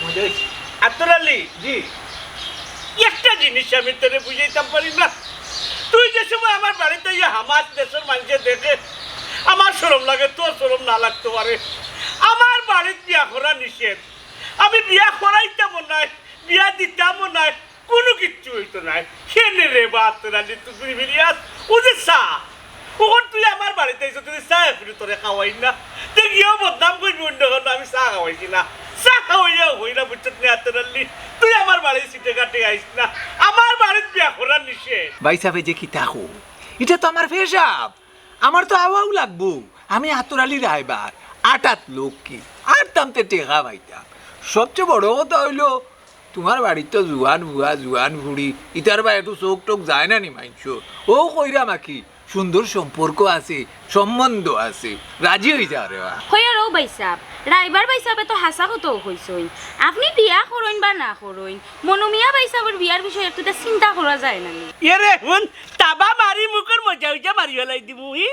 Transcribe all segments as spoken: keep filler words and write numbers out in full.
মজা হইছে। আতর আলী, জি। একটা জিনিস আমি তোরে বুঝাইতাম পারি না। তুই যে সময় আমার বাড়িত আইয়া হামাস দেশর মানষে দেখে, আমার শরম লাগে, তোর শরম না লাগতো পারে। আমার বাড়িত বিয়া করা নিষেধ। আমি বিয়া করাইতামও নায়, বিয়া দিতামও নায়, কুনু কিচ্ছু অইতো নায়। কেনে রে বা আতর আলী, তুই ফিরিয়াস, ও যে চা, অখন তুই আমার বাড়িত আইছস, তুই চা একটু তোরে খাওয়াই না, তে গিয়াও বদনাম করবি অন্য কেউ, আমি চা খাওয়াইছি না। চা খাওয়াইয়া হই না, বুঝছস নি আতর আলী? তুই আমার বাড়ির সিটে কাটে আইস না, আমার বাড়িত বিয়া করা নিষেধ। ভাইসাবে যে কিতা কও, ইটা তো আমার পেশাব, আমার তো আওয়াও লাগবো। আমি আতর আলী রায়বার, আটাত লোক কি, আটতাম তে টেকা পাইতাম। সবচেয়ে বড় কথা অইলো, তুমার বাড়িত তো জুয়ান ফুয়া, জুয়ান ফুড়ি, ইতার বায় একটু চউখ টউখ যায় না নি মাইনষর? অউ কইরাম আকি, সুন্দর সম্পর্ক আছে, সম্বন্ধ আছে, রাজি অই যাও রে বা। কইয়ার ও ভাইসাব, রায়বার ভাইসাবে তো হাছা কথাউ কইছইন। আপনে বিয়া করইন বা না করইন, মনু মিয়া ভাইসাবর বিয়ার বিষয়ে একটুতা চিন্তা করা যায় না নি? এরে হুন, তাবা মারি মুখর মজা উজা মারি ফালাই দিমু, হি?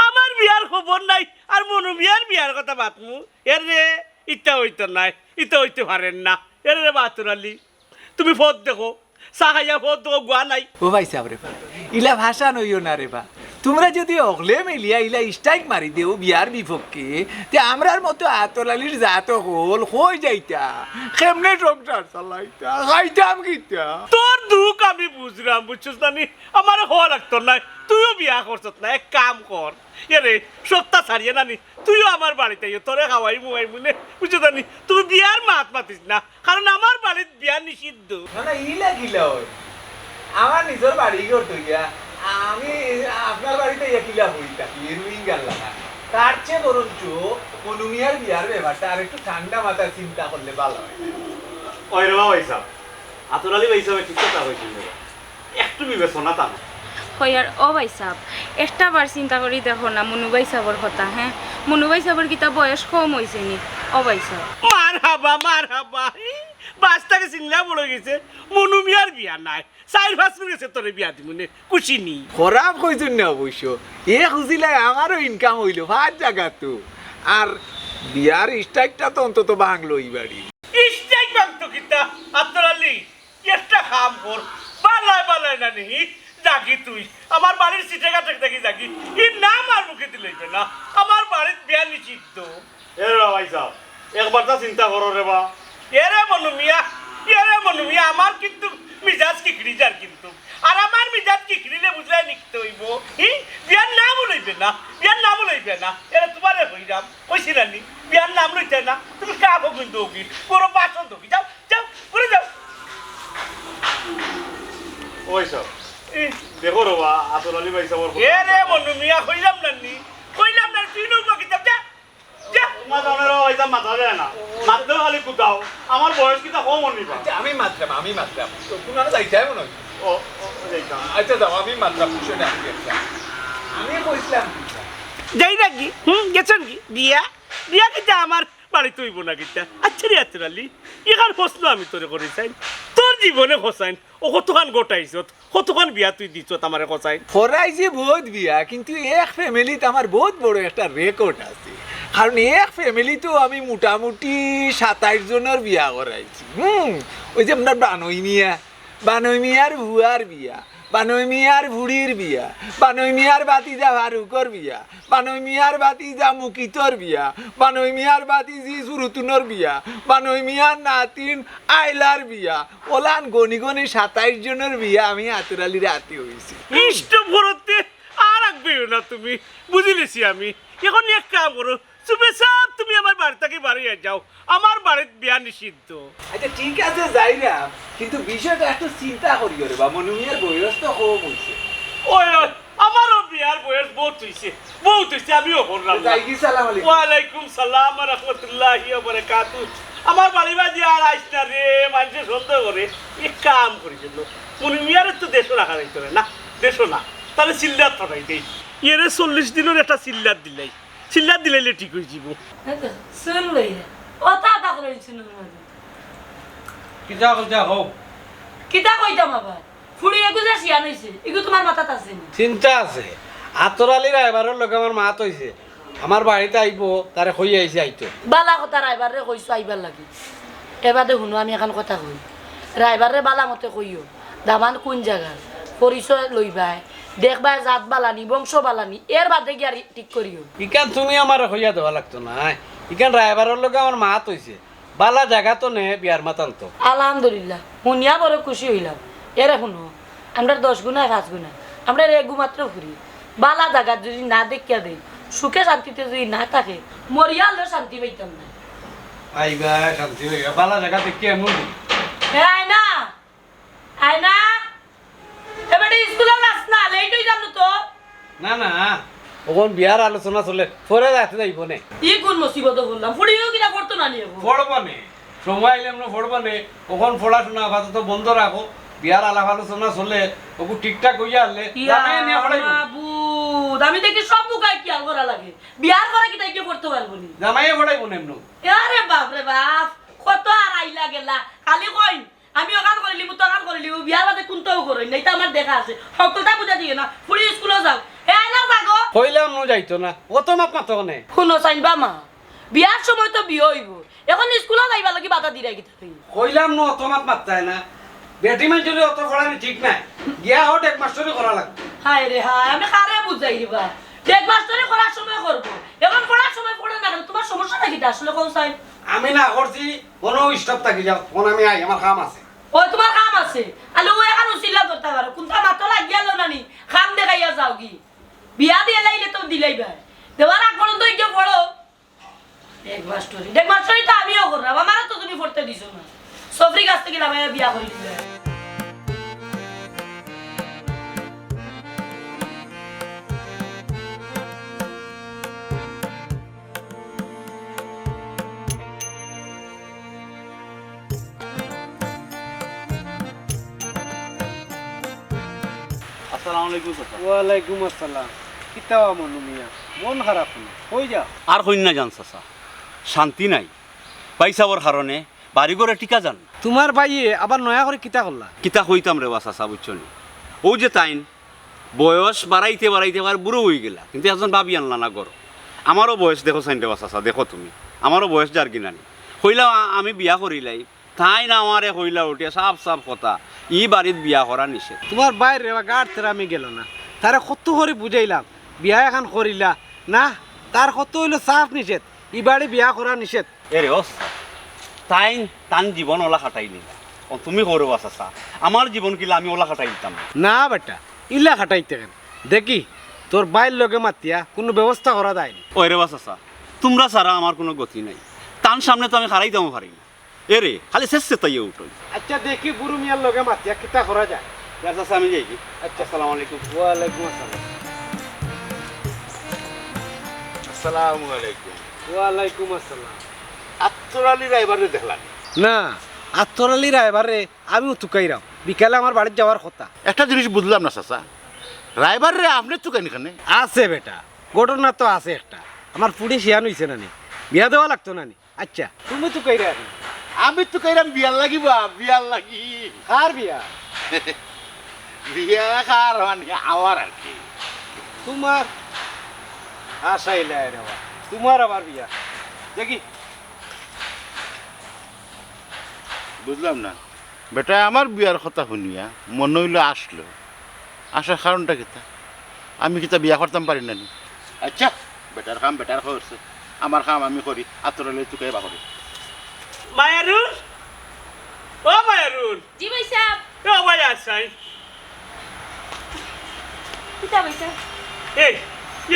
আমার বিয়ার খবর নাই, আর মনু মিয়ার বিয়ার কথা মাতমু? এরে, ইতা অইতো নায়, ইতা অইতে পারের না। এরে রে বা আতর আলী, তুমি পথ দেখো, চা খাইয়া পথ দেখো, গুয়া নাই। ও ভাইসাব রে বা, ইলা ভাষা নইও না রে বা। তুমরা যুদি অকলে মিলিয়া ইলা strike মারি দেও বিয়ার বিপক্ষে, তে আমরার মতো আতর আলীর জাত অকল কই যাইতা? কেমনে সংসার চালাইতা? খাইতাম কিতা? তোর দুখ আমি বুঝরাম, বুঝছস না নি? আমারে কওয়া লাগতো নায়, তুইও বিয়া করছস না, এক কাম কর। এরে, সপ্তা ছাড়িয়া না নি, তুইও আমার বাড়িত আইও, তোরে খাওয়াইমু আইমু নে, বুঝছস না নি? তুই বিয়ার মাত মাতিস না, কারণ আমার বাড়িত বিয়া নিষিদ্ধ। না, না, ইলা কিলা অয়? আমার নিজর বাড়ি ঘর তো গিয়া, আমি আপনার বাড়িত আইয়া কিলা হই থাকি, রোহিঙ্গার লাগা। তার চেয়ে বরঞ্চ মনু মিয়ার বিয়ার ব্যাপারটা আর একটু ঠান্ডা মাথায় চিন্তা করলে ভালো হয়। ওই রে বা ভাইসাব, আতর আলী ভাইসাবে ঠিক কথা কইছইন রে বা। একটু বিবেচনা টানো। কইয়ার ও ভাইসাব, একটা বার চিন্তা করি দেখো না মনু ভাইসাবর কথা, হ্যাঁ? মনু ভাইসাবর কিতা বয়স কম অইছে নি? ও ভাইসাব। মারহাবা, মারহাবা। বাস থাকি চিংলা বড় অই গেছে, মনু মিয়ার বিয়া নাই। চাইর পাঁচ মিনিট গেছে তোরে বিয়া দিমু নে, খুশি নি? খারাপ কইছইন না অবশ্য। এ খুশিলাই আমারও income অইলো, পাঁচ জাগাত তো। আর বিয়ার strike টা তো অন্তত ভাঙলো ই বাড়ি। Strike ভাঙতো কিতা? আতর আলী, একটা কাম কর, বালায় বালায় না নি, যাগি তুই। আমার বাড়ির সিটে কাটে যাগি, যাগি। ই নাম আর মুখে দিলে অইবে না। আমার বাড়িত বিয়া নিষিদ্ধ। এরে বা ভাইসাব, একবারতা চিন্তা করো রে বা। এরে মনু মিয়া, এরে মনু মিয়া, আমার কিন্তু মিজাজ কিকড়ি যার কিন্তু। আর আমার মিজাজ কিকড়িলে বুঝলে নিতে অইবো। হি? বিয়ার নামও লইবে না, বিয়ার নামও লইবে না। এরে তুমারে কইরাম, কইছি না নি? বিয়ার নাম লইতে না, তুমি কাপড় কিন্তু অগি, বড় বাসন ধোগি, যাও, যাও, ঘুরে যাও। ওই সব। ই। দেখো রে বা, আতর আলী ভাইসাবর কথা। এরে মনু মিয়া, কইলাম না নি? কইলাম না, তুই নু বাকি যাও, যা। যা। মাথা অনেরও হয়তো মাথা যায় না। মারতেও খালি কুদাও। আমার বয়স কিতা কম অনি বা? আচ্ছা, আমি মাতরাম, আমি মাতরাম। তো তুমার যাইতায় মনে হয়। ও, ও, যাইতাম। আচ্ছা, যাও, আমি মাতরাম, বিষয়টা আমি দেখরাম। আমি কইছিলাম কিতা? যাই নাকি? হুম, গেছইন কি? বিয়া? বিয়া কিতা আমার বাড়িত অইবো না কিতা? আচ্ছা রে আতর আলী, ইখান প্রশ্ন আমি তোরে করি চাই। তোর জীবনে কছাইন, ও কতখান ঘটাইছত, কতখান বিয়া তুই দিছত আমারে কছাইন? করাইছি বহুত বিয়া, কিন্তু এক family ত আমার বহুত বড় একটা record আছে। কারণ এক family তেও আমি মোটামুটি সাতাইশ জনর বিয়া করাইছি। হুম, ওই যে আমরার বানই মিয়া, বানই মিয়ার ফুয়ার বিয়া, বানই মিয়ার ফুড়ির বিয়া, বানই মিয়ার ভাতিজা ফারুকর বিয়া, বানই মিয়ার ভাতিজা মুকিতর বিয়া, বানই মিয়ার ভাতিজি সুরুতুনর বিয়া, বানই মিয়ার নাতিন আইলার বিয়া, অলান গনি গনি সাতাইশ জনর বিয়া আমি আতর আলীর আতে অইছি। ইষ্ট ভরতে আর আগ বেইও না তুমি, বুঝিলিছি আমি। এখন এক কাম করো, চুপে চাপ তুমি আমার বাড়ি থাকি বারইয়া যাও, আমার বাড়িত বিয়া নিষিদ্ধ। আচ্ছা, ঠিক আছে, যাইরাম, কিন্তু বিষয়টা একটু চিন্তা করিও রে বা, মনু মিয়ার বয়স তো কম অইছে। ওই, ওই, আমারও বিয়ার বয়স বহুত অইছে, বহুত অইছে, আমিও করলাম না। যাইগি, সালাম আলাইকুম। ওয়ালাইকুম সালাম ওয়া রাহমাতুল্লাহি ওয়া বারাকাতুহু। আমার বাড়ি বাদি আর আইস না রে, মানষে সন্দেহ করে। এক কাম করি জন্য, মনু মিয়ারে তো দেশো রাখা যাইতো না, না, দেশো না, তারে চিল্লাত পাঠাই দেই। এরে চল্লিশ দিনর একটা চিল্লাত দিলাই। চিল্লাত দিলাইলে ঠিক অই যিবো। এই তো, চুল লইয়া। ও তা তা করে চুল লইয়া। কিতা কইতা কও? কিতা কইতাম আবার? ফুড়ি এগু যে শিয়ান অইছে, ইগু তুমার মাথাত আছে নি? চিন্তা আছে। আতর আলী রায়বারর লগে আমার মাত অইছে, আমার বাড়িত আইবো, তারে কইয়া আইছি আইতো। বালা কথা, রায়বাররে কইছো আইবার লাগি। এবাদে হুনো, আমি এখান কথা কই, রায়বাররে বালা মতে কইও, দামান কুন জাগার, পরিচয় লইবায়, দেখবায় জাত বালানি, বংশ বালানি, এর বাদে গিয়া রি-, ঠিক করিও। ইখান তুমি আমারে কইয়া দেওয়া লাগতো না, ইখান রায়বারর লগে আমার মাত অইছে। বালা জাগাত নে বিয়ার মাত আনতো। আলহামদুলিল্লাহ, হুনিয়া বড় খুশি অইলাম। এরে হুনো, আমরার দশ গুনায় পাঁচ গুনা, আমরার এগু মাত্র ফুরি। বালা জাগাত যুদি না দেখিয়া দেই, সুখে শান্তিতে যুদি না থাকে, মরিয়া অইলেও শান্তি পাইতাম না। আইবা, শান্তি পাইবা। বালা জাগা দেখিয়া এমন। এ আয়না, আয়না, এ বেটা, স্কুলো যাস না, লেট অই যাইবো তো। না, না, অখন বিয়ার আলোচনা চলে, পরে রাইতে যাইবো নে। ই কুন মুসিবতো পড়লাম? ফুড়িও কিনা পড়তো না নি অখন? পড়বো নে, সময় আইলে এমনে পড়বো নে। অখন পড়াশোনা আপাতত বন্ধ রাখো, বিয়ার আলাপ আলোচনা চলে, অগু ঠিকঠাক অইয়া আইলে ইয়া জামাইয়ে নিয়া পড়াইবো। মাবুদ, আমি দেখি সব মুখায় খেয়াল করা লাগে। বিয়ার পরে কিতা ইগে পড়তো পারবো নি? জামাইয়ে পড়াইবো নে এমনে। আরে বাপ রে বাপ, কত আর আইলা গেলা, খালি কইন আমি অখান করিলিমু, তখান করিলিমু, বিয়ার বাদে কুন্তাউ করইন না, ইতা আমার দেখা আছে। হকলতা বুঝা দিও না, ফুড়ি স্কুলো যাও। এ আয়না, যাগো। কইলাম নু যাইতো না, অত মাত মাতো কেনে? হুনো চাইন বা মা, বিয়ার সময় তো বিয়া অইবো, অখন স্কুলো যাইবার লাগি বাধা দিরায় কিতা তুমি? কইলাম নু অত মাত মাততায় না, বেটি মানষরে অত পড়ানি ঠিক নায়, গিয়া হট হেডমাস্টারি করা লাগবো। হায় রে হায়, আমি কারে বুঝাই দিবা? হেডমাস্টারি করার সময় করবো, অখন পড়ার সময় পড়ে না কেনে? তুমার সমস্যাটা কিতা আসলে কও চাইন? আমি না করছি, অনো স্টপ থাকি যাও, অখন আমি আই, আমার কাম আছে। ও, তুমার কাম আছে? আলে ও অখন উছিলা ধরতা পারো, কুন্তা মাতো লাগিয়া লও না নি, কাম দেখাইয়া যাওগি। বিয়া দিয়া লাইলে তো দিলাইবায়, দেওয়ার আগ পর্যন্ত ইগে পড়ো। হেডমাস্টারি, হেডমাস্টারি তো আমিও করলাম, আমারও তো তুমি পড়তে দিছো না। সফরি কাছ থাকি লামাইয়া বিয়া করি দিলায়। আসসালামু আলাইকুম চাচা। ওয়ালাইকুম আসসালাম। কিতা বা মনু মিয়া, মন খারাপ কেনে? কই যাও? আর কইন না জান চাচা, শান্তি নাই। ভাইসাবর কারণে বাড়ি ঘরে টিকা যার না। তুমার ভাইয়ে আবার নয়া করি কিতা করলা? কিতা কইতাম রে বা চাচা, বুঝছো নি? অউ যে তাইন বয়স বাড়াইতে বাড়াইতে আবার বুড়া অইগেলা, কিন্তু একজন ভাবি আনলা না ঘরো। আমারও বয়স দেখো চাইন রে বা চাচা, দেখো তুমি, আমারও বয়স যারগি না নি। কইলা, "আ-, আমি বিয়া করিলাই।" তাইন আমারে কইলা উঠিয়া সাফ সাফ কথা, "ই বাড়িত বিয়া করা নিষেধ।" তুমার ভাইর রে বা গাড় তেরামি গেল না, তারে কত করি বুঝাইলাম, বিয়া অখন করিলা না, তার কথা অইলো সাফ নিষেধ, ই বাড়ি বিয়া করা নিষেধ। এরে ওস্তাদ, তাইন তান জীবন অলা কাটাই নিলা। ও তুমি কও রে বা চাচা, আমার জীবন কিলা আমি অলা কাটাই দিতাম না। না বেটা, ইলা কাটাইতে কেনে? দেখি, তোর ভাইর লগে মাতিয়া কুনু ব্যবস্থা করা যায় নি। ওই রে বা চাচা, তুমরা ছাড়া আমার কুনু গতি নাই। তান সামনে তো আমি খাড়াইতামও পারি না। এরে, খালি শেষ তাইয়া উঠইন। আচ্ছা, দেখি বুরু মিয়ার লগে মাতিয়া কিতা করা যায়। ইয়া চাচা, আমি যাই কি? আচ্ছা। আসসালামু আলাইকুম। ওয়ালাইকুম আসসালাম। আসসালামু আলাইকুম। ওয়ালাইকুম আসসালাম। আত্তর আলী রায়বাররে দেখলাম। না, আত্তর আলী রায়বাররে আমিও তুকাইরাম। বিকালে আমার বাড়িত যাওয়ার কথা। একটা জিনিস বুঝলাম না চাচা, রায়বাররে আপনে তুকাইন কেনে? আছে বেটা, ঘটনা তো আছে একটা। আমার ফুড়ি শিয়ান অইছে না নি, বিয়া দেওয়া লাগতো না নি। আচ্ছা, তুমি তুকাইরায় কেনে? আমি তুকাইরাম বিয়ার লাগি বা, বিয়ার লাগি। কার বিয়া? বিয়া কার মানে আমার আর কি। তুমার? হাসাইলায় রে বা, তুমার আবার বিয়া? দেখি। বুঝলাম না। বেটায় আমার বিয়ার কথা হুনিয়া মনো অইলো আসলো। আসার কারণটা কিতা? আমি কিতা বিয়া করতাম পারি না নি? আচ্ছা, বেটার কাম বেটায় করছে, আমার কাম আমি করি, আত্তর আলীরে তুকাইয়া বার করি। মায়ারুন, ও মায়ারুন। জি ভাইসাব। ও ভাই, আছাইন। কিতা ভাইসাব? এই,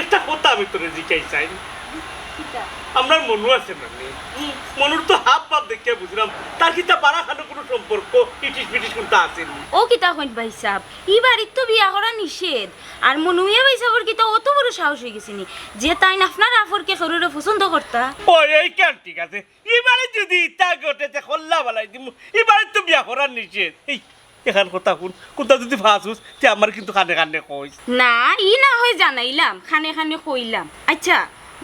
একটা কথা আমি তোরে জিকাই চাই। কিতা? আমরার মনু আছে না নি? হুম। মনুর তো হাব ভাব দেখিয়া বুঝলাম, তার কিতা বারা খানো কুনু সম্পর্ক, ইটিস পিটিস কুনতা আছে নি? ও কিতা কইন ভাইসাব? ই বাড়িত তো বিয়া করা নিষেধ। আর মনু মিয়া ভাইসাবর কিতা অত বড় সাহস অইগেছে নি যে তাইন আপনার আফরকে কেউরে পছন্দ করতা? ও, এইখান ঠিক আছে। ই বাড়িত যুদি ইতা ঘটে, তে কল্লা বালাই দিমু। ই বাড়িত তো বিয়া করা নিষেধ। এই, এখান কথা হুন, কুনতা যুদি ফাঁসুস, তে আমার কিন্তু কানে কানে কইস। না, ই না হয় জানাইলাম, কানে কানে কইলাম। আচ্ছা,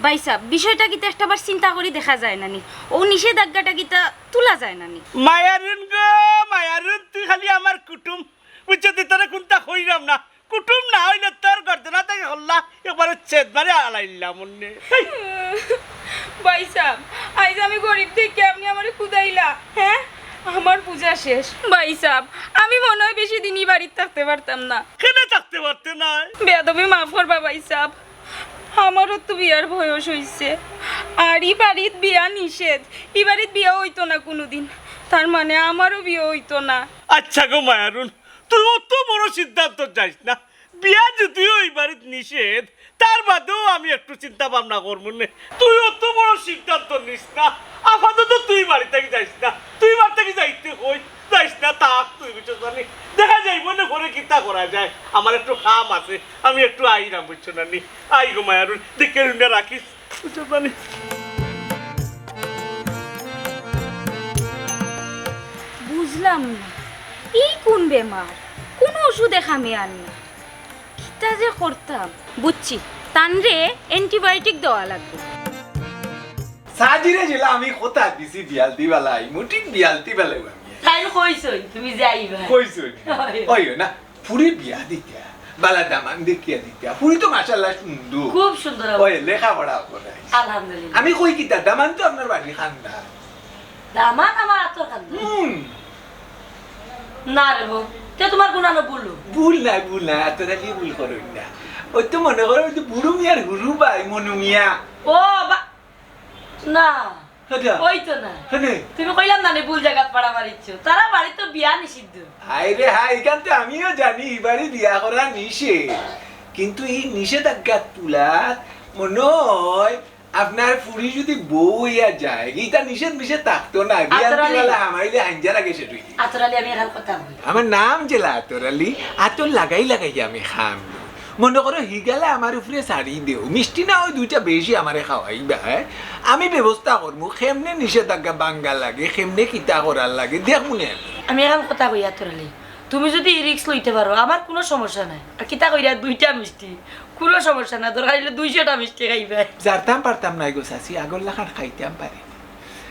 ভাইসাব, বিষয়টা কিতা একটাবার চিন্তা করি দেখা যায় না নি? অউ নিষেধাজ্ঞাটা কিতা তুলা যায় না নি? মায়ারুন গো, মায়ারুন, তুই খালি আমার কুটুম। বুঝছো, তুই তোরে কুনতা কইরাম না। কুটুম না অইলে তোর গর্দনা থাকি হল্লা একবারে ছেদ মারি আলাইলাম অনে। হেই! ভাইসাব, আইজ আমি গরিব দেখিয়া আপনে আমারে কুদাইলা, হে? আমার বুঝা শেষ। ভাইসাব, আমি মনো অয় বেশি দিন ই বাড়িত থাকতে পারতাম না। কেনে থাকতে পারতে নায়? বেয়াদবি মাফ করবা ভাইসাব, আমারও তো বিয়ার বয়স অইছে, আর ই বাড়িত বিয়া নিষেধ, ই বাড়িত বিয়া অইতো না কুনুদিন, তার মানে আমারও বিয়া অইতো না। আচ্ছা গো মায়ারুন, তুই অত বড় সিদ্ধান্তত যাইস না। বিয়া যুদিও ই বাড়িত নিষেধ, তার বাদেও আমি একটু চিন্তা ভাবনা করমু নে। তুই অত বড় সিদ্ধান্ত নিস না। আপাতত তুই বাড়ি থাকি যাইস না। তুই বাড়ি থাকি যাইতে কই, যাইস না, থাক তুই, বুঝছস না নি? দেখা যাইবো নে পরে কিতা করা যায়। আমার একটু কাম আছে, আমি একটু আইরাম, বুঝছস না নি? আই গো মায়ারুন, দেখে হুনিয়া রাখিস, বুঝছস না নি? বুঝলাম না, ই কুন বেমার? কুনু ওষুধে কামে আর না। কিতা যে করতাম। বুঝছি, তানরে antibiotic দেওয়া লাগবো। সাজিরে যেলা আমি কথা দিছি বিয়ালতি বালাই, মুটিক বিয়ালতি বালাই আমি। তাইন কইছইন, তুমি যাইবা। কইছইন। অয়। অয় না, ফুড়ি বিয়া দিতা, বালা দামান দেখিয়া দিতা। ফুড়ি তো মাশাআল্লাহ সুন্দর। খুব সুন্দর। অয়, লেখাপড়া করে। আলহামদুলিল্লাহ। আমি কই কিতা, দামান তো আপনার বাড়ির খান্দান। দামান আমার আতর খান্দান। হুম। না রে বউ, তে তোমার গুণানো ভুল। ভুল নাই, ভুল নাই, আতর আলী ভুল করইন না। ওই তো মনো করো, ওই তো বুরু মিয়ার হুরু ভাই, মনু মিয়া। ও বা-, না। আচ্ছা। ওই তো না। হ্যাঁ। তুমি কইলাম না নি, ভুল জাগাত পাড়া মারিছো। তারা বাড়িত তো বিয়া নিষিদ্ধ। হায় রে হায়, ইখান তো আমিও জানি, ই বাড়ি বিয়া করা নিষেধ। কিন্তু ই নিষেধাজ্ঞা তুলাত মনো অয় আপনার ফুড়ি যুদি বউ অইয়া যায়, ইতা নিষেধ মিষেধ থাকতো না, বিয়ান্তি আতর আলী। বালা হামাইলে হাইঞ্জার আগে সেট অইযিবো। আতর আলী, আমি এখান কথা কই। আমার নাম যেলা আতর আলী, আতর লাগাই লাগাই আমি খাম। মনো করো হিগালে আমার উপরে ছাড়ি দেও, মিষ্টি না অয় দুইটা বেশি আমারে খাওয়াইবা, হ্যাঁ? আমি ব্যবস্থা করমু, কেমনে নিষেধাজ্ঞা ভাঙ্গা লাগে, কেমনে কিতা করার লাগে, দেখমু নে আমি। আমি এখান কথা কই আতর আলী, তুমি যুদি ই risk লইতে পারো, আমার কুনু সমস্যা নাই। আর কিতা কইরা দুইটা মিষ্টি, কুনু সমস্যা না, দরকার অইলে দুইশোটা মিষ্টি খাইবায়। জানতাম পারতাম নায় গো চাচি, আগর লাখান খাইতাম পারি না।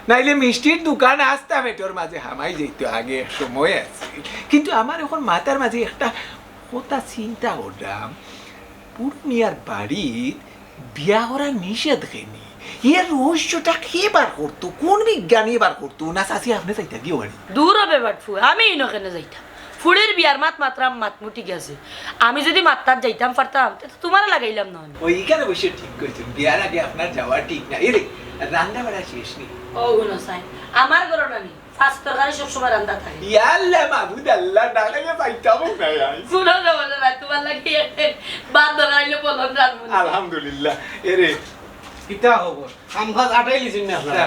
নাইলে মিষ্টির দোকান আস্তা পেটর মাঝে হামাই যাইতো আগে, এক সময় আছিল। কিন্তু আমার অখন মাথার মাঝে একটা কথা চিন্তা করলাম, বুরু মিয়ার বাড়িত বিয়া করা নিষেধ কেনে? এর রহস্যটা কে বার করতো? কোন বিজ্ঞানী বার করতো? না চাচি, আপনে চাইতা গিয়ে বাড়ি? দূর হবে বাটফু, আমি ইনো কেনে যাইতাম? ফুড়ির বিয়ার মাত মাতরাম, মাতমু ঠিক আছে। আমি যুদি মাততাম যাইতাম পারতাম, তে তো তোমারে লাগাইলাম না আমি। ওই ইখান অবশ্য ঠিক কইছইন, বিয়ার আগে আপনার যাওয়া ঠিক না। এরে, রান্না বাড়া শেষ নি? ও হুনো চাইন, আমার ঘরো না নি? পাঁচ তরকারি সবসময় রান্দা থাকে। ইয়া আল্লাহ, মাবুদ আল্লাহ, না খাইলে পাইতামও না আই। কুনু সমস্যা নাই, তোমার লাগি এক ভাত দরকার অইলে বলন রান্ধমু। আলহামদুলিল্লাহ। এরে, কিতা খবর? কাম কাজ আটাইলিছইন না আপনারা?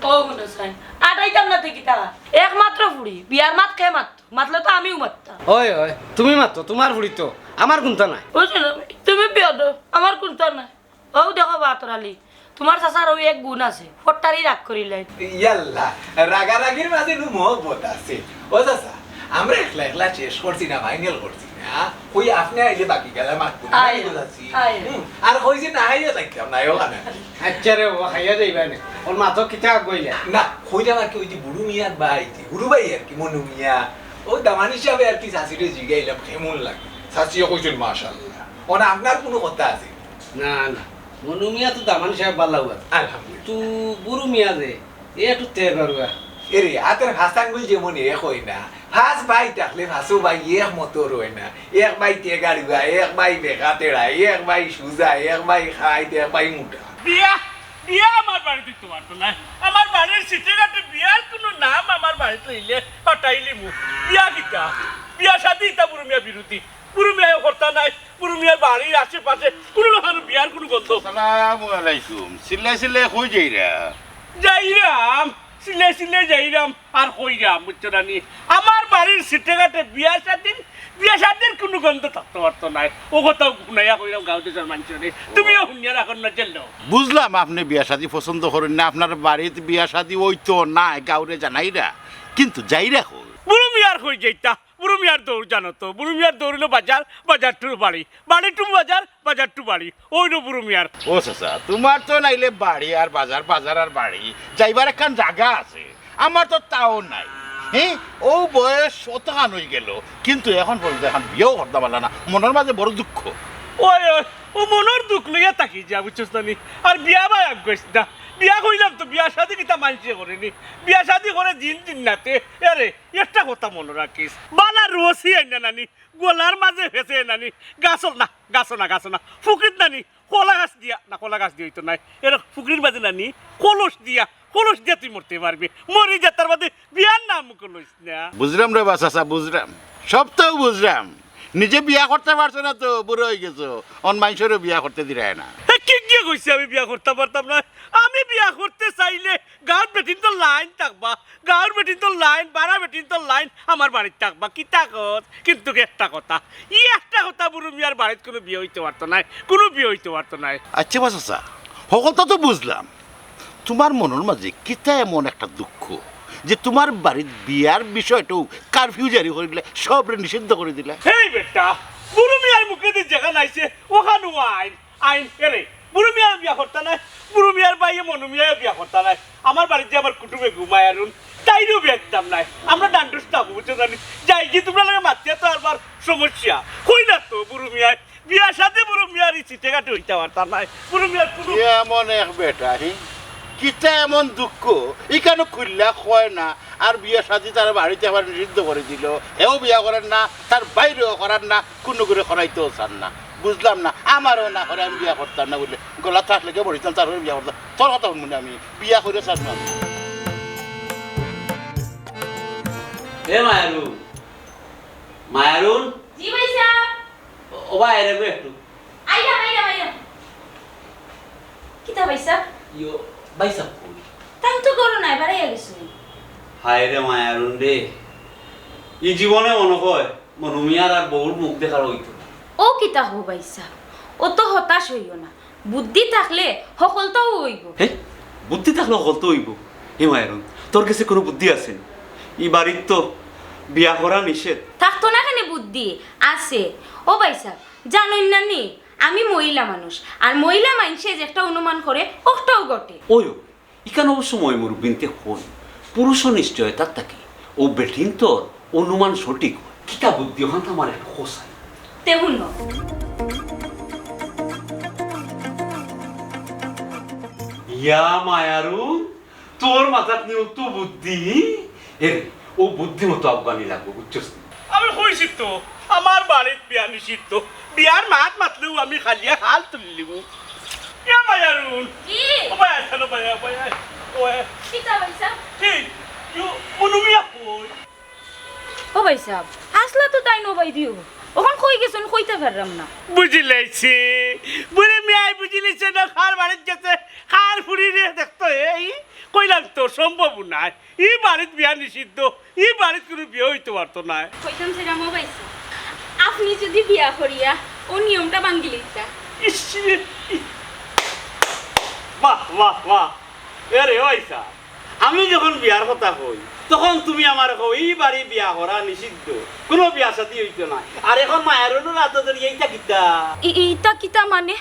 ও হুনো চাইন, আটাইতাম না তে কিতা? একমাত্র ফুড়ি, বিয়ার মাত কে মাততো? মাতলে তো আমিও মাততাম। অয়, অয়, তুমি মাতো, তোমার ফুড়ি তো, আমার কুন্তা নাই। বুঝছো না? তুমি বিয়া দেও, আমার কুন্তা নাই। ও দেখো বা আতর আলী, তোমার চাচার অউ এক গুণ আছে, ফট্টারি রাগ করিলাইন। ইয়াল্লা, রাগারাগির মাঝে নু মহব্বত আছে। ও চাচা, আমরা একলা একলা শেষ করছি না, final করছি না। কই আপনে আইলে বাকি গেলা মাতবো না, আয়, আমি তো যাচ্ছি। আয়। হুম, আর কই যে না আইয়া থাকতাম না, অখানে। আচ্ছা রে, ও খাইয়া যাইবা নে। ওর মাথা কিতা আগুয়াইলা? না, কইলাম আর কি, ওই যে বুরু মিয়ার ভাই, যে বুরু ভাই আর কি, মনু মিয়া, ও দামান হিসাবে আর কি চাচিরে জিগাইলাম, কেমন লাগে? চাচিও কইছেন, "মাশাআল্লাহ।" ও না, আপনার কুনু কথা আছে? না, না, মনু মিয়া তো দামান সাহেব ভালা অয়। আলহামদুলিল্লাহ। তো বুরু মিয়া যে, এ একটু তে পারবা। এরে, আতর পাঁচ আঙ্গুল যেমন এক অয় না, পাঁচ ভাই থাকলে পাঁচও ভাই এক মতর অয় না। এক ভাই তেগাড়ুয়া, এক ভাই বেকা তেড়া, এক ভাই সুজা, এক ভাই খাইত, এক ভাই মুটা। বিয়া, বিয়া আমার বাড়িত অইতো পারতো নায়। আমার বাড়ির সিটে ঘাটে বিয়ার কুনু নাম আমার বাড়িত লইলে পাটাইলিমু। বিয়া কিতা? বিয়া শাদি ইতা বুরু মিয়া বিরোধী। বুরু মিয়ায় করতা নায়। বুরু মিয়ার বাড়ির আশেপাশে কুনু না কুনু বিয়ার কুনু গন্ধ। আসসালামু আলাইকুম। চিল্লাই চিল্লাই কই যাইরা? যাইরাম, চিল্লাই চিল্লাই যাইরাম, আর কইরাম, বুঝছো না নি? আমার বাড়ির সিটে ঘাটে বিয়া শাদির, বিয়া শাদির কুনু গন্ধ থাকতো পারতো নায়। ও কথাও হুনাইয়া কইরাম গাঁও দেশর মানষরে। তুমিও হুনিয়া রাখো না, জেল দাও। বুঝলাম আপনে বিয়া শাদি পছন্দ করইন না, আপনার বাড়িত বিয়া শাদি অইতো নায়, গাঁওরে জানাইরা, কিন্তু যাইরা কই? বুরু মিয়ার কই যাইতা? বুরু মিয়ার দৌড় জানো তো, বুরু মিয়ার দৌড় অইলো বাজার, বাজার to বাড়ি, বাড়ি to বাজার, বাজার to বাড়ি, অউ অইলো বুরু মিয়ার। ও চাচা, তোমার তো নাইলে বাড়ি আর বাজার, বাজার আর বাড়ি, যাইবার একখান জাগা আছে, আমার তো তাও নাই। হে, অউ বয়স অতখান অইগেলো, কিন্তু এখন পর্যন্ত একখান বিয়াও করতা পারলা না, মনর মাঝে বড় দুঃখ। ওই, ওই, ও মনর দুঃখ লইয়া থাকি যা, বুঝছস না নি? আর বিয়া বা আগ গইস না। বিয়া কইলাম তো, বিয়া শাদি কিতা মানষে করে নি? বিয়া শাদি করে দিন দিন নাতে। আরে, একটা কথা মনো রাখিস, বালা রশি আইনা নানি, গলার মাঝে ফেসে নানি, গাছল না, গাছো না, গাছো না, ফুকরিত নানি, কলা গাছ দিয়া, না, কলা গাছ দিয়া অইতো নায়, এর ফুকরির মাঝে নানি, কলস দিয়া, কলস দিয়া তুই মরতে পারবি। মরি যা, তার বাদে বিয়ার নাম মুখো লইস না। বুঝরাম রে বা চাচা, বুঝরাম, সব তো বুঝরাম। নিজে বিয়া করতা পারছো না তো, বুড়া অইগেছো, অন মানষরেও বিয়া করতে দিরায় না। এ, কে গিয়া কইছে আমি বিয়া করতা পারতাম না? আমি বিয়া করতে চাইলে গাঁওর বেটিন্তর লাইন থাকবা, গাঁওর বেটিন্তর লাইন, বারা বেটিন্তর লাইন আমার বাড়িত থাকবা। কিতা কস? কিন্তু একটা কথা, ই একটা কথা, বুরু মিয়ার বাড়িত কুনু বিয়া অইতো পারতো নায়, কুনু বিয়া অইতো পারতো নায়। আচ্ছা বা চাচা, হকলতা তো বুঝলাম, তুমার মনর মাঝে কিতা এমন একটা দুঃখ যে তুমার বাড়িত বিয়ার বিষয়টাও কারফিউ জারি করি দিলা, সবরে নিষিদ্ধ করি দিলা? হেই বেটা, বুরু মিয়ার মুখেদি যেখান আইছে, ওখানউ আইন, আইন। এরে, বুরু মিয়ায় বিয়া করতা নায়, বুরু মিয়ার ভাইয়ে মনু মিয়ায়ও বিয়া করতা নায়। আমার বাড়িত যে আমার কুটুমে ঘুমায় আরুন, তাইরেও বিয়া দিতাম নায়। আমরা ডান্ডুস না বুঝছো জানি। যাই কি তুমরার লগে মাতিয়া তো আরবার সমস্যা। কইলা তো বুরু মিয়ায়, বিয়া শাদি বুরু মিয়ার ই চিটেঘাটে অইতা পারতা নায়। বুরু মিয়ার কুনু কি এমন এক বেটা, হি? কিতা এমন দুঃখ, ইখানউ খুলিয়া কয় না, আর বিয়া শাদি তার বাড়িত আবার নিষিদ্ধ করি দিলো, হেও বিয়া করের না, তার ভাইরেও করার না, কুনু করে করাইতেও চার না। বুঝলাম না, আমারেও না করে আমি বিয়া করতাম না বুলে, গলা থাকলে কে বলিতাম, তার বিয়া করতাম। তোর কথা হুনমু না আমি, বিয়া করিয়া ছাড়মু আমি। এ মায়ারুন, মায়ারুন। জি ভাইসাব। ও, ও ভাই, এরে গো একটু। আইলাম, আইলাম, আইলাম। কিতা ভাইসাব? ইয়ো, ভাইসাব কই? তাইন তো ঘরো নাই, বারাইয়া গেছইন। হায় রে মায়ারুন রে, ই জীবনে মনো কয় মনু মিয়ার আর বউর মুখ দেখার অইতো না। ও কিতা কও ভাইসাব, অত হতাশ অইও না, বুদ্ধি থাকলে হকলতাউ অইবো। হে? বুদ্ধি থাকলে হকলতা অইবো? হে মায়ারুন, তোর গেছে কুনু বুদ্ধি আছে নি? ই বাড়িত তো বিয়া করা নিষেধ। থাকতো না কেনে বুদ্ধি? আছে। ও ভাইসাব, জানইন না নি, আমি মহিলা মানুষ, আর মহিলা মাইনষে যেকটা অনুমান করে, অকটাউ ঘটে। ওই, ওই, ইখান অবশ্য ময়-মুরব্বিন্তে কইন, পুরুষর নিশ্চয়তার থাকি অউ বেটিন্তর অনুমান সঠিক অয়। কিতা বুদ্ধি অখান তো আমারে একটু কও চাই। তে হুনো। ইয়া মায়ারুন, তোর মাথাত নি অত বুদ্ধি? এরে, অউ বুদ্ধি মতো আফগানি লাগবো, বুঝছস নি? আমি কইছি তো, আমার বাড়িত বিয়া নিষিদ্ধ। বিয়ার মাত মাতলেউ আমি খালিয়া খাল তুলিলিমু। ইয়া মায়ারুন। জি। ও ভাই, আইসা না ভাই, ভাই, ভাই। ও ভাই। কিতা ভাইসাব? কি? ইউ, মনু মিয়া কই? ও ভাইসাব, আছলা তো তাইন অউ বায়দি। অখন কই গেছইন, কইতাম পাররাম না। বুঝিলাইছি। বুড়ি মিয়ায় বুঝিলাইছে না, কার বাড়িত গেছে, কার ফুড়িরে দেখতো। এই কইলাম তো, সম্ভব নায়। ই বাড়িত বিয়া নিষিদ্ধ, ই বাড়িত কুনু বিয়া অইতো পারতো নায়। কইতাম চাইরাম ও ভাইসাব, আপনে যুদি বিয়া করিয়া অউ নিয়মটা ভাঙ্গিলিতা। ইস, রে, ই-, বাহ, বাহ, বাহ। এরে, ও ভাইসাব, আমি যখন বিয়ার কথা কই, তখন তুমি আমারে কও, "ই বাড়ি বিয়া করা নিষিদ্ধ, কুনু বিয়া শাদি অইতো নায়।" আর অখন মায়ারুনর আতো ধরি ইটা কিতা? ই-, ইটা কিতা মানে?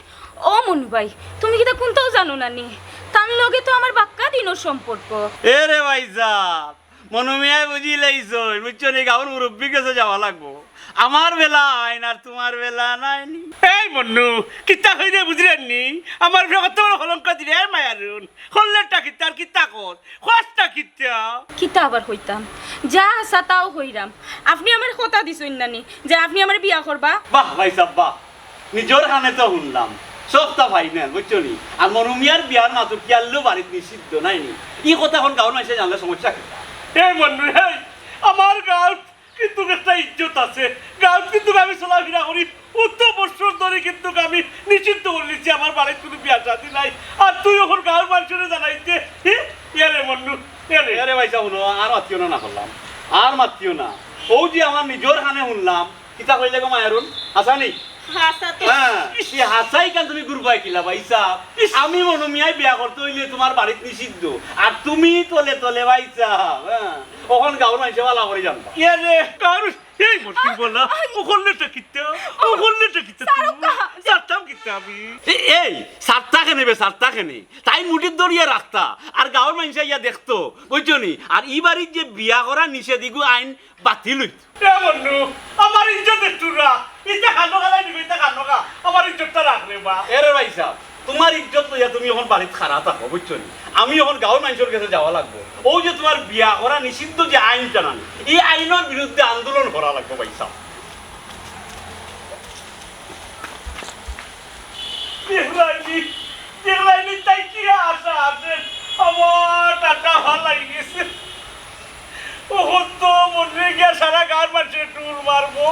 ও মনু ভাই, তুমি কিতা কুন্তাও জানো না নি? তান লগে তো আমার বাক্কা দিনর সম্পর্ক। এরে ভাইসাব, মনু মিয়ায় বুঝিলাইছইন, বুঝছো নি, গাঁওর মুরব্বির গেছে যাওয়া লাগবো। আমার বেলা আইন আর তুমার বেলা নায় নি। এই মন্নু, কিতা কইরে বুঝরায় নি? আমার উপরে কত বড় কলঙ্ক দিরে, এ মায়ারুন। করলেটা কিতা আর কিতা কর? কষ্টটা কিতা? কিতা আবার কইতাম? যা হাছা তাও কইরাম। আপনে আমারে কথা দিছইন না নি যে আপনে আমারে বিয়া করবা? বাহ ভাইসাব, বাহ। নিজর কানে তো হুনলাম, সবটা final, বুঝছো নি? আর মনু মিয়ার বিয়ার মাতো কিয়াল্লু বাড়িত নিষিদ্ধ, নায় নি? ই কথা অখন গাঁওর মাইনষে জানলে সমস্যা কিতা? এ মন্নু, এই, আমার গাঁওত কিন্তুক একটা ইজ্জত আছে, গাঁওত কিন্তুক আমি চলাফিরা করি, অত বছর ধরি কিন্তুক আমি নিষিদ্ধ করিলিছি, আমার বাড়িত কুনু বিয়া শাদি নাই। আর তুই অখন গাঁওর মাইনষরে জানাইতে, হি? এরে মন্নু, এরে। এরে ভাইসাব, হুনো, আর মাতিও না, না করলাম, আর মাতিও না। অউ যে আমার নিজর কানে হুনলাম, কিতা কইলে গো মায়ারুন? হাছা নি? হাছা তো। হ্যাঁ, ই হাছা ইখান তুমি গুরবায় কিলা ভাইসাব? ইস। আমি মনু মিয়ায় বিয়া করতে অইলে তুমার বাড়িত নিষিদ্ধ। আর তুমি তলে তলে ভাইসাব, হ্যাঁ? অখন গাঁওর মাইনষে ভালা করি জানবা। এরে, গাঁওর এই মতির বলা, ও করলে তো কিতা? ও করলে তো কিতা? ছাড়তাম কিতা আমি? এ-, এই, ছাড়তা কেনে বে, ছাড়তা কেনে? তাইন মুঠিত ধরিয়া রাখতা, আর গাঁওর মাইনষে আইয়া দেখতো, বুঝছো নি? আর ই বাড়িত যে বিয়া করা নিষেধ, ইগু আইন বাতিল অইতো। এ বন্ধু, আমার ইজ্জত একটু রাখ। ইতা খানো খালাই দিবে, ইতা খানো খা। আমার ইজ্জতটা রাখ রে বা। এরে ভাইসাব, তুমার ইজ্জত লইয়া তুমি অখন বাড়িত খাড়া থাকো, বুঝছো নি? আমি অখন গাঁওর মাইনষর গেছে যাওয়া লাগবো। অউ যে তুমার বিয়া করা নিষিদ্ধ যে আইনটা নানি, ই আইনর বিরুদ্ধে আন্দোলন করা লাগবো ভাইসাব। দেখলায়নি, দেখলায়নি, তাই কি আশা আছে? আমার টাকা ভালাই গেছে। অখন তো মনে গিয়া সারা গাঁওর মাইনষে টুল মারবো।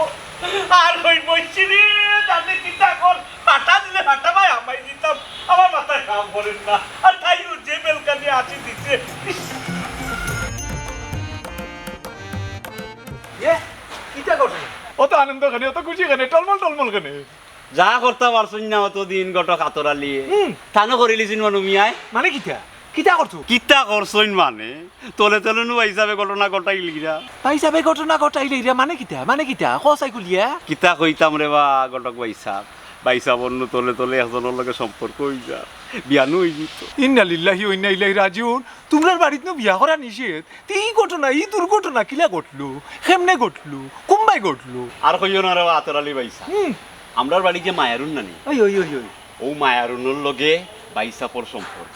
আর কই বইছি রে, তাতে কিতা কর, ফাটা দিলে ফাটা ভাই আমায় দিতাম। আমার মাথায় কাম করে না। আর তাই যে বেলকানি আছি দিছে। ইস। এ, কিতা করছো? অত আনন্দ কেনে, অত খুশি কেনে, টলমল টলমল কেনে? যা করতা পারছইন না অতদিন ঘটক আতর আলীয়ে, হুম। তানও করিলিছইন মনু মিয়ায়। মানে কিতা? কিতা করছো? কিতা করছইন মানে? তলে তলে নু ভাইসাবে ঘটনা ঘটাইলিরা। ভাইসাবে ঘটনা ঘটাইলিরা মানে কিতা? মানে কিতা? কও চাই খুলিয়া। কিতা কইতাম রে বা ঘটক ভাইসাব। ভাইসাব অন্নু তলে তলে একজনর লগে সম্পর্ক অইযার। বিয়ানু অইযিতো। ইন্না লিল্লাহি ওয়া ইন্না ইলাইহি রাজিউন। তুমরার বাড়িত নু বিয়া করা নিষেধ। তে ই ঘটনা, ই দুর্ঘটনা কিলা ঘটলো? কেমনে ঘটলো? কুনবায় ঘটলো? আর কইও না রে বা আতর আলী ভাইসাব। হুম। আমরার বাড়িত যে মায়ারুন নানি? ওই, ওই, ওই, ওই। অউ মায়ারুনর লগে ভাইসাবর সম্পর্ক।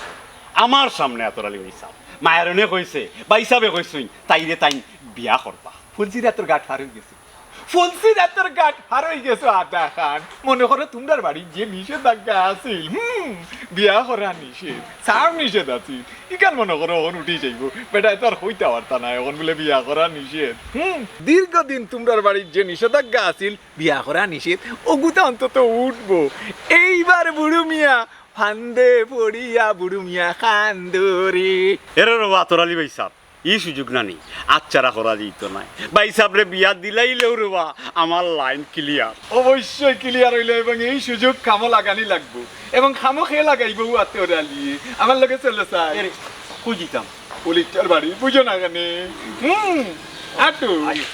আমার সামনে আতর আলী ভাইসাব। মায়ারুনে কইছে, ভাইসাবে কইছইন, তাইরে তাইন বিয়া করবা। ফুলসিরাতর ঘাট পার অইগেছে। ফুলসিরাতর ঘাট পার অইগেছো আদা খান। মনো করো তুমরার বাড়িত যে নিষেধাজ্ঞা আছিল, হুম, বিয়া করা নিষেধ, সার নিষেধ আছিল। ইখান মনো করো অখন উঠি যাইবো। বেটায় তো আর কইতা পারতা নায়, অখন বুলে বিয়া করা নিষেধ। হুম, দীর্ঘদিন তুমরার বাড়িত যে নিষেধাজ্ঞা আছিল, বিয়া করা নিষেধ, অগুতা অন্তত উঠবো। এইবার বুরু মিয়া ফান্দে পড়িয়া বুরু মিয়া কান্দরে। এরে রে বা আতর আলী ভাইসাব, ই সুযোগ নানি, আচ্ছাড়া করা যাইতো নায়। ভাইসাবরে বিয়া দিলাইলেউ রে বা, আমার লাইন clear। অবশ্যই clear অইলো এবং এই সুযোগ কামো লাগানি লাগবো। এবং কামো কে লাগাইবো আতর আলী? আমার লগে চলো চাই। এরে, কই দিতাম? পুলিশর বাড়ি, বুঝো না কেনে? হুম, আটু। আইও।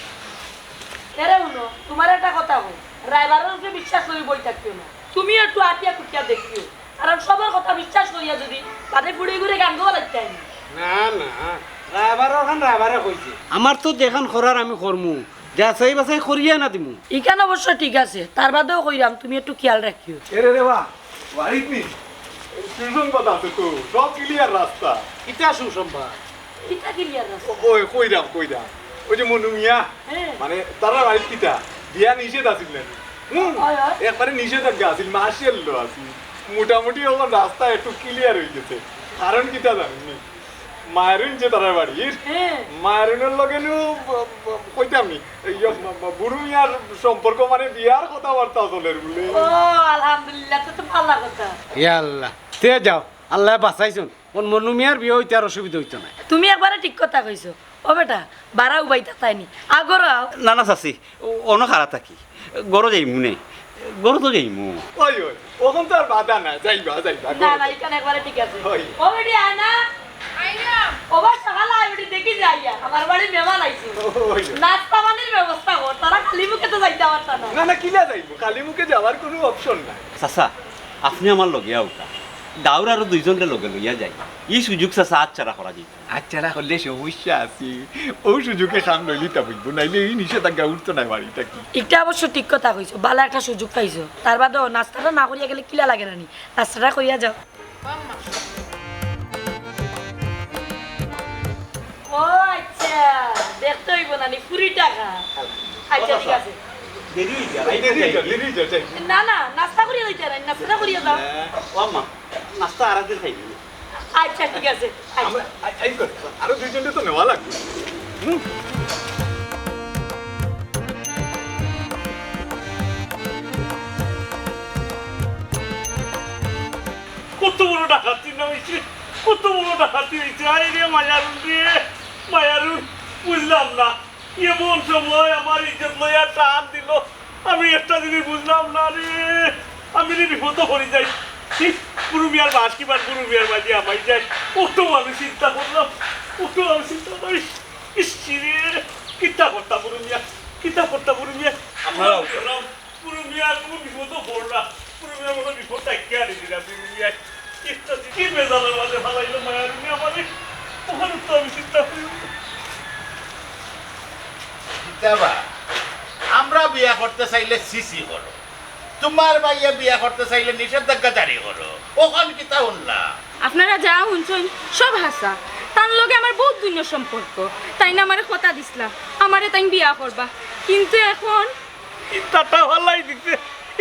এরে হুনো, তুমারে একটা কথা কই, রায়বারর উপরে বিশ্বাস করি বই থাকিও না। তুমিও একটু আটিয়া কুটিয়া দেখিও, কারণ সবর কথা বিশ্বাস করিয়া যদি বাদে ফুড়ি ঘুরে গান গাওয়া লাগতে হয় না। না, না, রায়বারর খান রায়বারে কইছে। আমার তো যেখান করার আমি করমু, যাচাই বাছাই করিয়া না দিমু। ইখান অবশ্য ঠিক আছে, তার বাদেও কইরাম তুমি একটু খেয়াল রাখিও। এরে রে বা, বাড়িত নি? সুসংবাদ আছে তো, সব clear রাস্তা। কিতা সুসংবাদ? কিতা clear রাস্তা? ও, ওই, কইরাম, কইরাম। ওই যে মনু মিয়া, হ্যাঁ। মানে, তারার বাড়িত কিতা? বিয়া নিষেধ আছিল না নি? হুম, হয়, হয়। একবারে নিষেধাজ্ঞা আছিল, মার্শাল ল আছিল। মোটামুটি অখন রাস্তা একটু clear অইগেছে। কারণ কিতা জানইন নি? মায়ারুন যে তারার বাড়ির, হ্যাঁ। মায়ারুনর লগে নু, ব-, ব-, কইতাম নি, এই ইয়ে, ব-, ব-, বুরু মিয়ার সম্পর্ক মানে বিয়ার কথাবার্তা চলের বুলে। ও, আলহামদুলিল্লাহ, তো তো ভালা কথা। ইয়া আল্লাহ, তে যাও, আল্লায় বাঁচাইছইন, অন মনু মিয়ার বিয়া অইতে আর অসুবিধা অইতো নায়। তুমি একবারে ঠিক কথা কইছো। ও বেটা, বারা উবাইতা তাইনি, আগর আও। না, না, চাচি, অ-, অনো খাড়া থাকি। ঘরো যাইমু নে। ঘরো তো যাইমু। ওই, ওই, অখন তো আর বাধা নাই। যাইবা, যাইবা, না, ঘরো না, যাইবা। ইখান একবারে ঠিক আছে। ওই। ও বেটি, আয় না। আইলাম। ও বা, সকাল আয় বেটি, দেখি যাইয়া। আমার বাড়ি মেহমান আইছে। ওই, ওই। নাস্তা পানির ব্যবস্থা কর, তারা খালি মুখে তো যাইতা পারতা না। না, না, কিলা যাইমু? খালি মুখে যাওয়ার কুনু option নাই। চাচা, আপনে আমার লগে আউক্কা। গাঁওর আরো দুইজনরে লগে লইয়া যাই। ই সুযোগ চাচা আচ্ছাড়া করা যাইতো। আচ্ছাড়া করলে সমস্যা আছে। অউ সুযোগে কাম লইলিতা বুঝবো, নাইলে ই নিষেধাজ্ঞা উঠতো নায় বাড়ি থাকি। ইটা অবশ্য ঠিক কথা কইছো, ভালা একটা সুযোগ পাইছো। তার বাদেও নাস্তাটা না করিয়া গেলে কিলা লাগে না নি? নাস্তাটা করিয়া যাও। ও আচ্ছা, দেখতে অইবো না নি, কুড়ি টাকা। আচ্ছা, ঠিক আছে। দেরি অই যায়, দেরি অই যায়, দেরি অই যায়, যাই। না, না, নাস্তা করিয়া যাইতে না, নাস্তাটা করিয়া যাও। ও আম্মা, নাস্তা আর একদিন খাইবি। আচ্ছা, ঠিক আছে। আচ্ছা। আমরা, আই, আই কর, আরো দুইজনরে তো নেওয়া লাগবো। হুম। কত বড় ডাকাতি না অইছে, কত বড় ডাকাতি অইছে। আরে রে মায়ারুন রে, মায়ারুন, বুঝলাম না। এমন সময় আমার ইজ্জত লইয়া টান দিল, আমি একটা জিনিস বুঝলাম না রে। আমি রে বিপদো পড়ি যাই। ঠিক বুরু মিয়ার বাস কিবার বুরু মিয়ার বাড়ি আমাই যাই। অত আমি চিন্তা করলাম, অত আমি চিন্তা করি। ইস রে, কিতা করতাম বুরু মিয়া? কিতা করতা বুরু মিয়া? আপনারা বুরু মিয়া, কুনু বিপদো পড়লা। বুরু মিয়া, মনে বিপদ ডাকিয়া আনি দিলা বুরু মিয়া। কিতা কি বেজালের মাঝে ফালাইলো মায়ারুনে আমারে। অখন তো আমি চিন্তা করি। কিতা বা, আমরা বিয়া করতে চাইলে সিসি করো, তুমার ভাইয়ে বিয়া করতে চাইলে নিষেধাজ্ঞা জারি করো। অখন কিতা হুনলা? আপনারা যা হুনছইন সব হাছা। তান লগে আমার বউত দিনর সম্পর্ক। তাইন আমারে কথা দিছলা, আমারে তাইন বিয়া করবা। কিন্তু অখন ইতাটা ফালাই দিছে,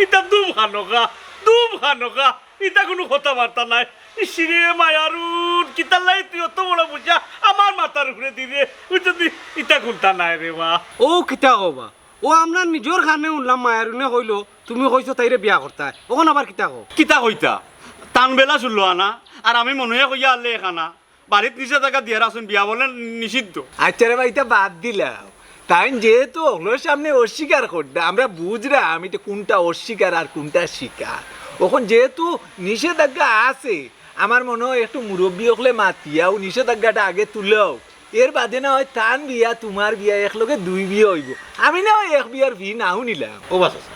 ইতা দুম খানোকা, দুম খানোকা, ইতা কুনু কথাবার্তা নায়। ইসিরে মায়ারুন, কিতার লাগি তুই অত বড় বুঝা আমার মাথার উপরে দিরে? ওই যদি ইতা কুনতা নায় রে বা। ও কিতা কও বা? ও আমরা নিজর কানে হুনলাম, মায়ারুনে কইলো, তুমি কইছো তাইরে বিয়া করতায়, অখন আবার কিতা কও? কিতা কইতা? তান বেলা শুনলো আনা, আর আমি মনে কইয়া আনলে এখানা। বাড়িত নিষেধাজ্ঞা দিয়া রাখছইন, বিয়া বলে নিষিদ্ধ। আচ্ছা রে বা, ইতা বাদ দিলাও। তাইন যেহেতু অকলর সামনে অস্বীকার কররা, আমরা বুঝরাম ইতা কুনটা অস্বীকার আর কুনটা স্বীকার। অখন যেহেতু নিষেধাজ্ঞা আছে, আমার মনে অয় একটু মুরব্বি অকলে মাতিয়া অউ নিষেধাজ্ঞাটা আগে তুলাও। এর বাদে না অয় তান বিয়া, তুমার বিয়া, একলগে দুই বিয়া অইবো। আমি না অয় এক বিয়ার ফি নাও নিলাম। ও বা চাচা,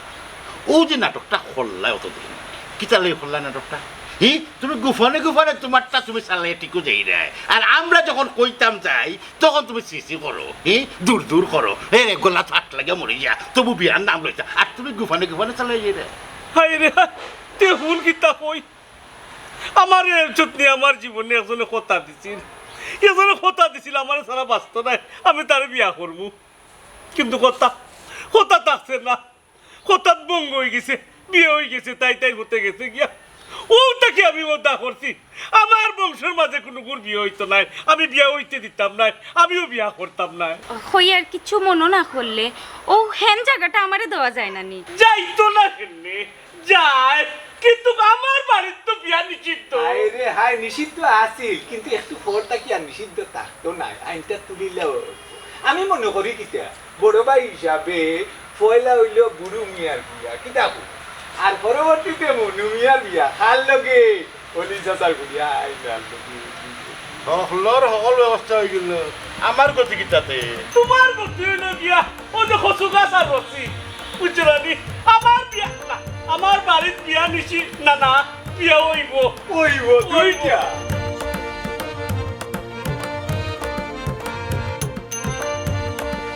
অউ যে নাটকটা করলায় অতদিন, কিতার লাগি করলায় নাটকটা? হি, তুমি গোপনে গোপনে তুমারটা তুমি চালাইয়া টিকো যাইরায়। আর আমরা যখন কইতাম যাই, তখন তুমি সিসি করো, হি, দূর দূর করো। এ রে, গলা ফাট লাগিয়া মরি যা, তবু বিয়ার নাম লইতা। আর তুমি গোপনে গোপনে চালাইয়া যাইরায়। হায় রে হায়, তে হুন কিতা কই? আমারে এর চুতনি আমার জীবনে একজনে কথা দিছিল, একজনে কথা দিছিল আমারে ছাড়া বাঁচতো নায়, আমি তারে বিয়া করমু। কিন্তু কথা, কথা থাকছে না, কথাত ভঙ্গ অইগেছে, বিয়া অইগেছে, তাই তাই হতে গেছে গিয়া। অউ থাকি আমি ওয়াদা করছি, আমার বংশর মাঝে কুনুগুর বিয়া অইতো নায়, আমি বিয়া অইতে দিতাম নায়, আমিও বিয়া করতাম নায়। কইয়ার কিচ্ছু মনো না করলে, অউ হেন জাগাটা আমারে দেওয়া যায় না নি? যাইতো না কেনে? যায়, কিন্তু আমার বাড়িত তো বিয়া নিষিদ্ধ। হায় রে হায়, নিষিদ্ধ আছিল, কিন্তু একটু পর থাকি আর নিষিদ্ধ থাকতো নায়, আইনটা তুলিলেও। আমি মনে করি কিতা, বড় ভাই হিসাবে পয়লা অইলো বুরু মিয়ার বিয়া, কিতা কও? আর পরবর্তীতে মনু মিয়ার বিয়া, কার লগে? অলি চাচার করি, আয় না, হকলর হকল ব্যবস্থা অইগেলো। আমার গতি কিতাতে? তুমার গতি অইলো গিয়া, অউ যে কচু গাছ আর রশি, বুঝছো না নি? আমার বিয়া না, আমার বাড়িত বিয়া নিষিদ্ধ, না, না, বিয়া অইবো। অইবো, অইবো। দুইটা।